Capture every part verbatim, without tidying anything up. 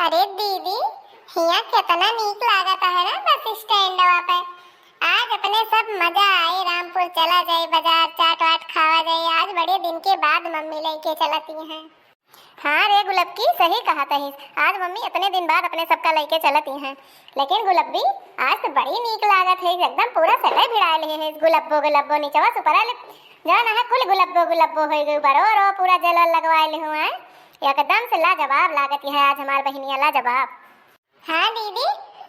अरे दीदी, हियाँ केतना नीक लागत है ना बस स्टैंडवा पे। आज अपने सब मजा आई, रामपुर चला जाई, बाजार चाट वाट खावा जाई। आज बड़े दिन के बाद मम्मी लइके चलती हैं। हाँ रे गुलबकी, सही कहत हिस। आज मम्मी अतने दिन बाद अपने सबका लइके चलती हैं। लेकिन गुलब्बी, आज तो बड़ी नीक लागत है, एकदम पूरा सटे भिड़ाए लिहे है गुलब्बो गुलब्बो, निचवा से ऊपरा ले जौन है कुल गुलब्बो गुलब्बो होइ गई, बरो रो पूरा जल लगवाए लिहु हैं। एकदम से लाजवाब लागत है आज हमार बहिनिया, लाजवाब। हाँ दीदी,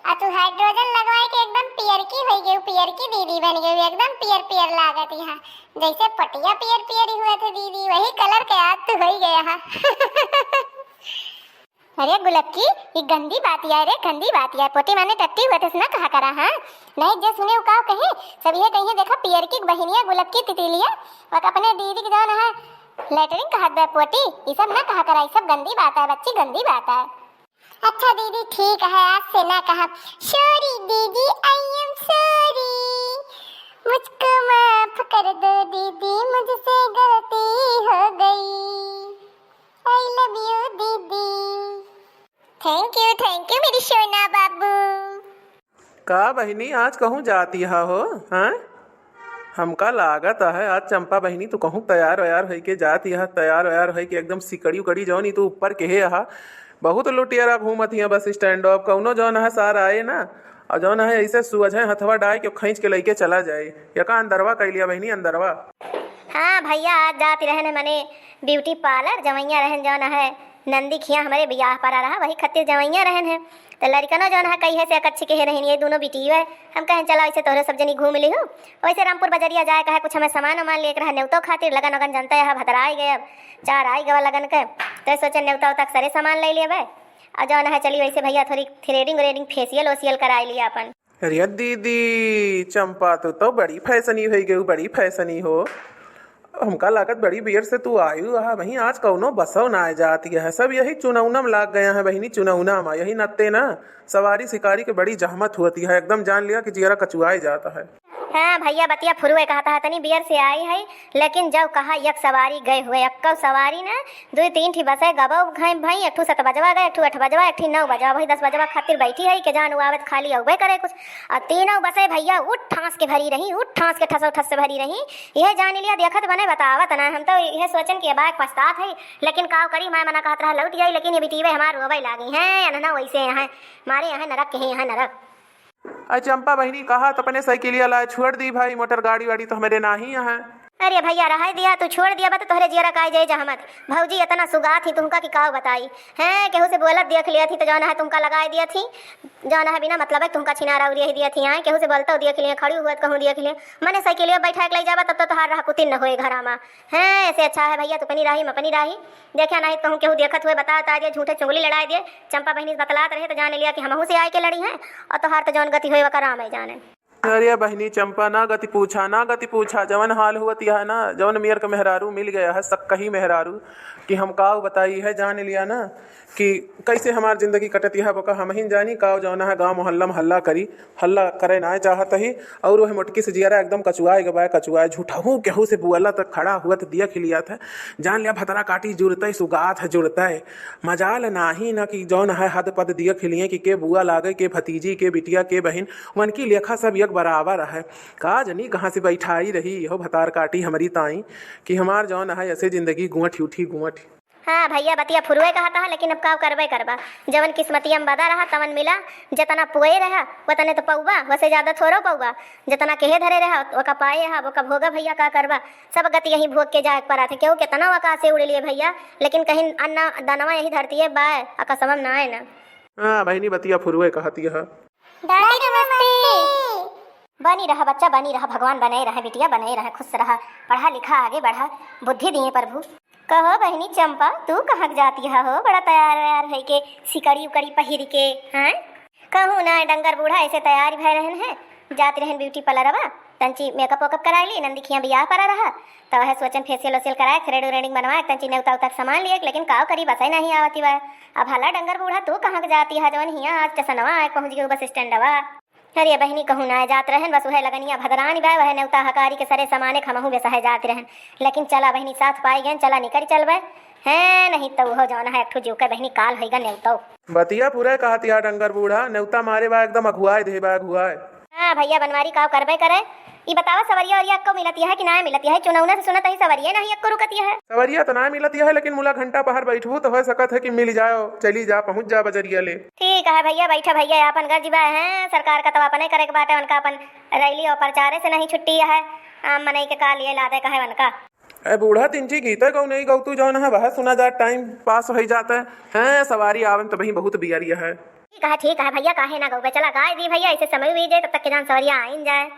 आ तू हाइड्रोजन लगवाए के एकदम पियरकी होइ गई, पियरकी दीदी बन गई, एकदम पियर पियर लागत है, जैसे पटिया पियर पियर हुआ थे दीदी, वही कलर के आज तू होइ गया है। अरे गुलबकी, ये गंदी बात है रे, गंदी बात है। पोटी माने टट्टी हुआ थे ना कहा करा, हाँ? नहीं, जे सुने उ काव कहे, सब ये कहिए, देखा पियरकी बहिनिया गुलबकी तितिलिया, वक अपने दीदी के जौन है लेटरिन कहत बे पोटी, ये सब ना कहा करा, ये सब गंदी बात है बच्ची, गंदी बात है। अच्छा दीदी, ठीक है, आज से ना कहब। Sorry दीदी, I am sorry, मुझको माफ कर दो दीदी, मुझसे गलती हो गई। I love you दीदी। Thank you, thank you मेरी सोना बाबू। का बहिनी, आज कहूँ जाती हा हो, हाँ? हमका लागत है आज चंपा बहिनी तू कहूँ तैयार वैयार होइके जाती हा, तैयार वैयार होइके एकदम सिकड़ी उकड़ी जौन ई तू ऊपर केहे हा। बहुत लुटियरा घूमत हिया बस स्टैंड, अब कौनो जौन है सार आए ना, और जौन है ऐसे सुअझे हथवा डाय के खींच के लइके चला जाए। यका अंदरवा कइ लिया बहिनी, अंदरवा। हाँ भैया, आज जात रहन है मने ब्यूटी पार्लर, जवैया रहन जौन है नंदी खिया हमरे बियाह परा रहा, वही खातिर जवैया रहन है। तो लड़कनो जौन है कहिए से अकच्छ के रहन, ये दोनों बिटियो है। हम कहें चला ऐसे तोहरे सब जनी घूम लिहु। वैसे रामपुर बजरिया जाए कहे कुछ हमें सामान वामान लेके रहा, नेवतो खातिर लगन वगन जनता है भतरा आई गए, अब चार आई गवा लगन के। तो सोचे नेवता उता के सरे सामान ले लेबे। और जौन है चली वैसे भैया थोड़ी थ्रेडिंग व्रेडिंग फेशियल ओशियल कराई लिया अपन। अरे दीदी, चंपा तू तो बड़ी फैशनी होइ गई, बड़ी फैशनी हो। हमका लागत बड़ी बियर से तू आयु हा, वहीं आज कौनो बसो ना आए जाती है, सब यही चुनौना में लाग गया है बहिनी, चुनौना में यही नत्ते ना सवारी शिकारी के बड़ी जहमत होती है, एकदम जान लिया कि जियरा कचुआए जाता है। हाँ भैया, बतिया फुरुए कहता है, तनी बियर से आई है, लेकिन जब कहा एक सवारी गए हुए, एक्को सवारी ना, दुई तीन ठी बसे गबो घाई भाई, एक ठू सत बजवा गए, एक ठू अठ बजवा, एक ठी नौ बजवा, वही दस बजवा खातिर बैठी है कि जान उ आवत खाली अउबे करे कुछ। और तीनों बसे भैया उठ ठांस के भरी रही, उठ ठांस के ठसो ठस से भरी रही। यह जान लिया, देखत बने बतावत ना, हम तो यह सोचन कि बाय पछतात है, लेकिन काव करी, मैं मना कहत रहा लौट जाई, लेकिन ये बिटीवे हमार रोवे लागी हैं, अनहना वैसे हैं, मारे हैं नरक के हैं, हैं नरक। अरे चंपा बहिनी, कहा तो अपने साइकिलिया लाए छोड़ दी भाई, मोटर गाड़ी वाड़ी तो हमरे नाही है। अरे भैया, रहाई दिया, तू छोड़ दिया बा तो तोहरे जियरा काई जाए जहमत। भौजी इतना सुगात ही तुमका कि काव बताई। हैं, केहू से बोलत देख लिया थी तो जौन है तुमका लगाए दिया थी, जौन है बिना मतलब है तुमका छिनारा उरिया ही दिया थी। आए केहू से बोलतो देख लिया, खड़ी हुआ कहूँ देख लिया, मने साइकिलिया बैठा के ले जाबा तब तो तोहार रहा कुतिन न होए घरा मा। हैं, ऐसे अच्छा है भैया, तू अपनी राही, मैं अपनी राही। देखा नहीं कहूँ केहू देखत हुए बता, बता दिए, झूठे चुगली लड़ाई दिए। चंपा बहिनी से बतलात रहे तो जान लिया कि हमहू से आए के लड़ी हैं, और तोहार तो जौन गति होए वका राम है जाने। अरे बहिनी चंपा, ना गति पूछा, ना गति पूछा, जवन हाल हुआ तिया है ना, जवन मेर के मेहरारू मिल गया है, सक्कही मेहरारू, कि हम काव बताई है, जान लिया ना कि कैसे हमार जिंदगी कटत यह बका हमहिन जानी, काव जौन है गाँव मोहल्ला में हल्ला करी, हल्ला करे ना चाहत ही, और वह मोटकी से जियरा एकदम कचुआए गबाए, कचुआए झूठहू केहू से बुअला तक खड़ा हुआ तो देख लिया था, जान लिया भतरा काटी जुड़ते, सुगात है जुड़ते, मजाल नाही न कि जौन है हद पद देख लिए कि के बुआ लागे, के भतीजी, के बिटिया, के बहिन, वनकी लेखा सब एक बराबर है। का जनी कहाँ से बैठाई रही हो भतार काटी हमरी ताई कि हमार जौन है ऐसे जिंदगी गुआठी उठी गुआठी। हाँ भैया, बतिया फुरुए कहता है, लेकिन अब का करबे करबा, जवन किस्मतिया में बदा रहा तवन मिला, जतना पोए रहा वतने तो पौबा, वसे ज्यादा थोड़ो पौबा, जतना केहे धरे रहा ओका पाए हा, ओका भोगा भैया, का करबा, सब गति यही भोग के जाए के पड़ा थे, केहू केतना आकाश से उड़ लिए भैया, लेकिन कहीं अन्ना दनवा यही धरती है बाय, अकसमम ना है ना। हाँ बहिनी, बतिया फुरुए कहती है। दादी नमस्ते। बनी रहा बच्चा, बनी रहा, भगवान बनाए रहे बिटिया, बनाए रहे, खुश रहा, पढ़ा लिखा आगे बढ़ा, बुद्धि दिए प्रभु। कहो बहिनी चंपा, तू कहाँ के जाती है हो? बड़ा तैयार वैयार है के सिकड़ी उकड़ी पहिर के, हैं? कहूँ ना, डंगर बूढ़ा ऐसे तैयार भय रहन है, जात रहन ब्यूटी पार्लरवा, तंची मेकअप वेकअप कराए ली, नंदी खिया बियाह परा रहा, तो वह सोचन फेशियल वेशियल कराए, थ्रेड व्रेडिंग बनवाए, तंची नेवता उता के सामान लिए, लेकिन काव करी बसे नहीं आवती बा। अब हला डंगर बूढ़ा तू कहाँ के जाती है, जवन हिया आज स्टेशनवा आए पहुँच गए बस स्टैंडवा। अरे बहिनी, कहूँ नाय जात रहन, बस उहे लगनिया भदरानी बा, उहे नेउता हकारी के सरे समाने क हमहूँ बेसहे जात रहन। लेकिन चला बहिनी, साथ पाइ गएन, चला निकरि चलबे। हैं, नहीं त उहो जौन है एक ठो जीव के बहिनी काल होइगा नेउतौ। बतिया पूरा कहत या डंगर बूढ़ा, नेउता मारे बा एकदम अघुआए देहे बा, अघुआए। हाँ भइया बनवारी, काव करबे करे। ई बतावा सवरिया वरिया अक्को मिलत है कि नाय मिलत है? चुनौना से सुनत ही सवरिया नहीं अक्को रुकत है। सवरिया त नाय मिलत है, लेकिन मुला घंटा पहर बैठबू त हो सकत है कि मिल जाओ, चली जा, पहुँच जा बजरिया ले। ठीक है भइया, बैठा भइया, आपन गर्ज बा है, सरकार का तो अपने करे के बाटे, उनका अपन रैली और प्रचारे से नहीं छुट्टी है, आम मनई के का लिए लादे का है उनका। ए बूढ़ा, तिनठी गीत गौ नहीं गौ तू जौन है वह सुना जा, टाइम पास हो जाता है। हैं, सवारी आवन तो वही बहुत बियरिया है। ठीक है, ठीक है भइया, काहे ना गौबे, चला गाय दी भइया, ऐसे समय बीत जाए, तब तक के जान सवरिया आइन जाए।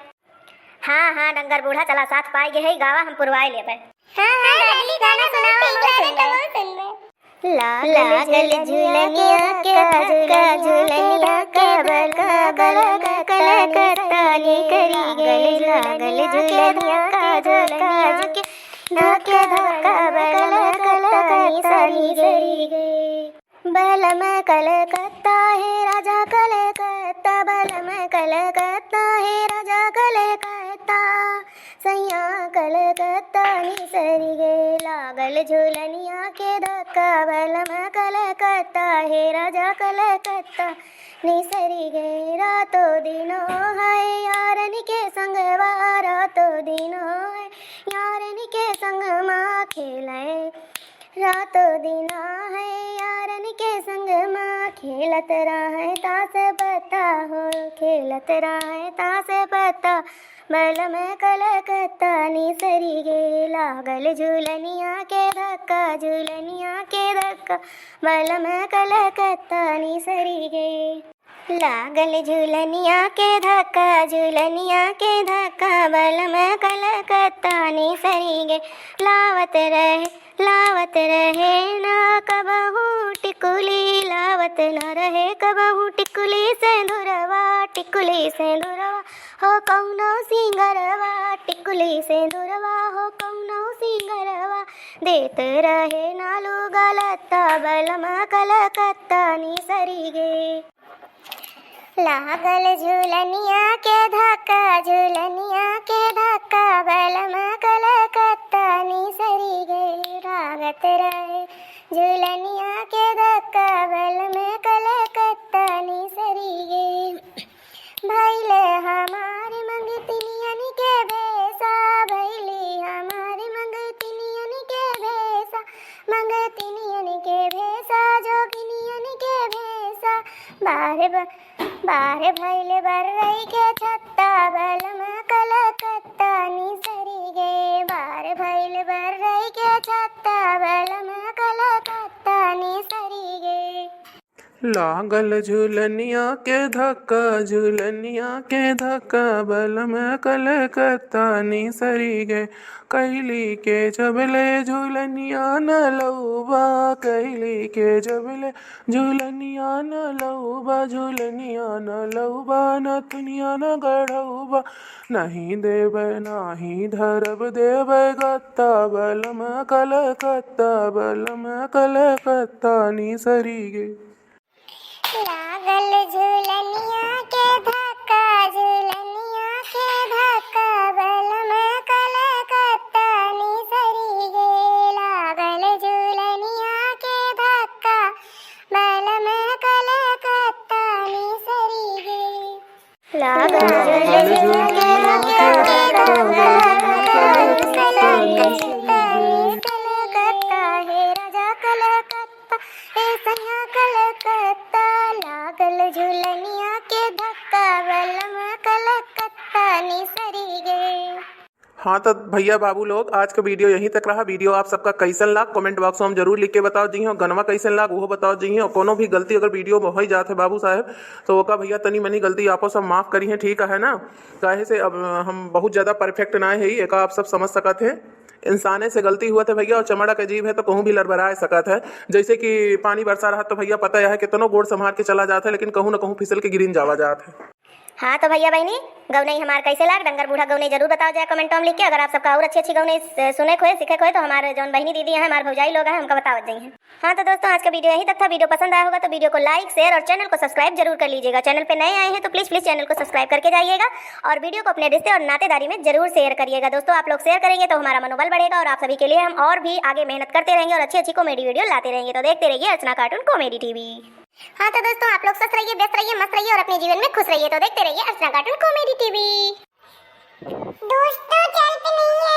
हाँ, हाँ, डंगर बूढ़ा, चला साथ पाइ गए है, गावा हम पुरवाए लेबे। हाँ, हाँ, डार्लिंग, गाना सुनाओ, हम सुन ले। लागल झुलनिया के धक्का, झुलनिया के धक्का, बलम कलकत्ता निसरि गए। लागल झुलनिया के धक्का, झुलनिया के धक्का, बलम कलकत्ता निसरि गए। बलम कलकत्ता है राजा कलकत्ता, बलम कलकत्ता है राजा कलकत्ता, सैया कलकत्ता निसरि गए। लागल झुलनिया के धक्का, बलम कलकत्ता है राजा कलकत्ता निसरि गए। रातों दिनों है यारन के संगवा, रातों दिनों है यारन के संगमा खेले। रातों दिना है यारन के संगमा खेलत रहे तास पत्ता हो, खेलत रहे तास पत्ता। बलम कलकत्ता निसरि गए। लागल झुलनिया के धक्का, झुलनिया के धक्का, बलम कलकत्ता निसरि गए। लागल झुलनिया के धक्का, झुलनिया के धक्का, बलम कलकत्ता निसरि गए। लावत रहे, लावत रहे ना कबहूँ टिकुली, लावत ना रहे कबहूँ टिकुली सेंधुरवा, टिकुली सेंधुरवा हो कौनो सिंगरवा, टिकुली सेंधुरवा हो कौनो सिंगरवा। देत रहे ना लुगा लत्ता, बलम कलकत्ता निसरि गए। लागल झुलनिया के धक्का, झुलनिया के धक्का, बलम कलकत्ता निसरि गए। लागत रहे झुलनिया के धक्का, बलम कलकत्ता निसरि गए। भइले हमार मंगतिनियन के भेसा, भइली हमार मंगतिनियन के भेसा, मंगतिनियन के भेसा, जोगिनियन के भेसा। बार ब-, बार भइल बर्रई के छत्ता, बलम कलकत्ता निसरि गए। बार भइल बर्रई के छत्ता, बलम कलकत्ता निसरि गए। लागल झुलनिया के धक्का, झुलनिया के धक्का, बलम कलकत्ता निसरि गए। कैली के जबले झुलनिया न लउबा, कैली के जबले झुलनिया न लउबा, झुलनिया न लउबा, नथुनिया न गढ़उबा। नहीं देबे, नहीं धरब देबे गत्ता, बलम कलकत्ता, बलम कलकत्ता निसरि गए। लागल झुलनिया के धक्का, झुलनिया के धक्का, बलम कलकत्ता निसरि गए। लागल झुलनिया के धक्का, बलम कलकत्ता निसरि गए। लागल झुलनिया के धक्का, झुलनिया के धक्का, बलम कलकत्ता निसरि गए। कलकत्ता हे राजा कलकत्ता। ए सैया कलकत्ता, लागल झुलनिया के धक्का, बलम कलकत्ता निसरि गए। हाँ, तो भैया बाबू लोग, आज का video यहीं तक रहा। Video आप सबका कैसन लाग, comment box में हम जरूर लिख के बताओ जी हो। गनवा कैसन लाग, वो बताओ जी हो। कोनो भी गलती अगर video में हो जात है बाबू साहब, तो ओका भैया तनी मनी गलती आपो सब माफ करी है, ठीक है ना? काहे से अब हम बहुत ज्यादा perfect ना है, एका आप सब समझ सकत है। इंसाने से गलती हुआ थे भैया, और चमड़ा का जीव है तो कहूँ भी लड़बड़ाए सकत है। जैसे कि पानी बरसा रहा तो भैया पता है कितनो गोड़ संभार के चला जात है, लेकिन कहूँ ना कहूँ फिसल के गिरिन जावा जात है। हाँ तो भैया बहिनी, गौनई हमार कैसे लाग, डंगर बूढ़ा गौनई जरूर बताओ जाए comment में लिख के। अगर आप सबका और अच्छी अच्छी गौनई स-, सुने खोए, सीखे खोए, तो हमारे जौन बहिनी दीदी हैं, हमारे भौजाई लोग हैं, हमका बतावत जाइए। हाँ, तो दोस्तों, आज का video यहीं तक था। Video पसंद आया होगा तो video को like, share और channel को subscribe जरूर कर लीजिएगा। Channel पे नए आए हैं तो please, please channel को subscribe करके जाइएगा और video को अपने रिश्ते और नातेदारी में जरूर share करिएगा। दोस्तों, आप लोग share करेंगे तो हमारा मनोबल बढ़ेगा और आप सभी के लिए हम और भी आगे मेहनत करते रहेंगे और अच्छी अच्छी comedy video लाते रहेंगे। तो देखते रहिए अर्चना Cartoon Comedy TV। हाँ, तो दोस्तों, आप लोग स्वस्थ रहिए, व्यस्त रहिए, मस्त रहिए और अपने जीवन में खुश रहिए। तो देखते रहिए अर्चना Cartoon Comedy TV। दोस्तों, चल पे नहीं